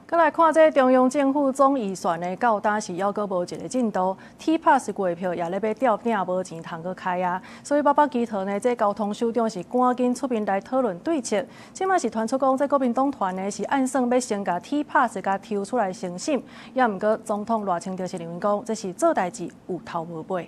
閣來看這中央政府總預算呢，到今是猶閣無一个進度，T Pass 月票也咧欲吊鼎，無錢通閣開啊！所以北北基桃呢，這交通首長是趕緊出面來討論對策。這馬是傳出講，這國民黨團呢是暗算欲先共 T Pass 共抽出來先審，也毋過總統賴清德是認為講，這是做代誌有頭無尾。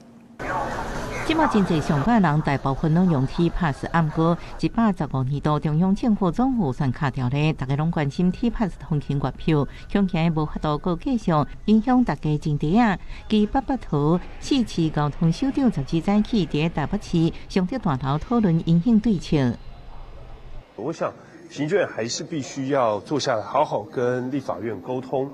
這馬真濟上班人大部分攏用 T Pass，毋過115年度中央政府總預算卡掉咧，大家攏關心 T Pass 通勤月票，恐驚無法度閣繼續，影響大家真濟啊！基北北桃四市交通首長十二早起佇台北市崇德大樓討論因應對策。我想行政院還是必須要坐下來好好跟立法院溝通。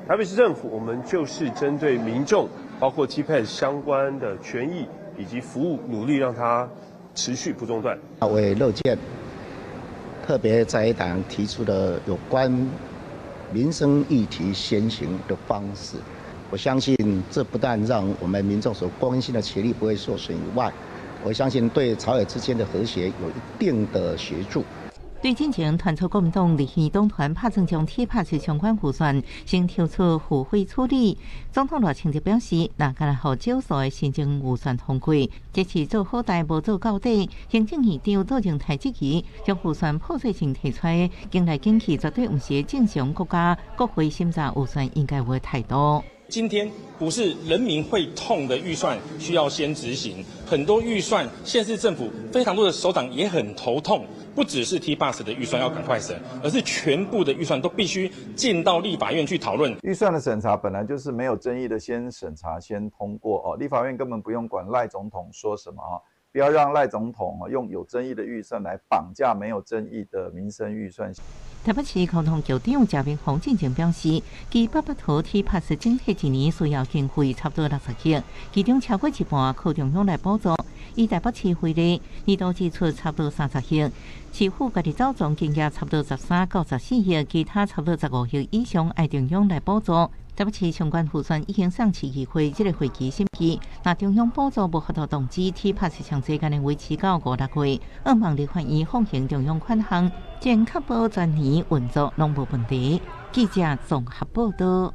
台北市政府，我們就是針對民眾，包括 T Pass 相關的權益以及服務，努力讓它持續不中斷。我也樂見，特別在野黨提出的有關民生議題先行的方式，我相信這不但讓我們民眾所關心的權利不會受損以外，我相信對朝野之間的和諧有一定的協助。對進前傳出國民黨立院黨團拍算將 T Pass 相關預算先抽出付費處理。總統賴清德表示，若干焦予少數的新增預算通過，這是做好代無做到底。行政院長杜榮泰質疑，將預算破碎性提出來，經來經去絕對毋是正常國家國會審查預算應該有的態度。今天不是人民會痛的預算需要先執行，很多預算縣市政府非常多的首長也很頭痛，不只是 T Bus 的預算要趕快審，而是全部的預算都必須進到立法院去討論。預算的審查本來就是沒有爭議的，先審查先通過哦，立法院根本不用管賴總統說什麼啊，不要讓賴總統用有爭議的預算來綁架沒有爭議的民生預算。台北市交通局長謝銘洪進前表示，基北北桃 T Pass 整體一年需要經費差不多60億，其中超過一半靠中央來補助。以台北市為例，年度支出差不多30億，市府家己走總金額差不多13到14億，其他差不多15億以上愛中央來補助。台北市相關預算已經送市議會這個會期審議，若中央補助無法度動止 T Pass 上濟干焦維持到五六月，向望立法院放行中央款項，將確保全年運作攏無問題。記者綜合報道。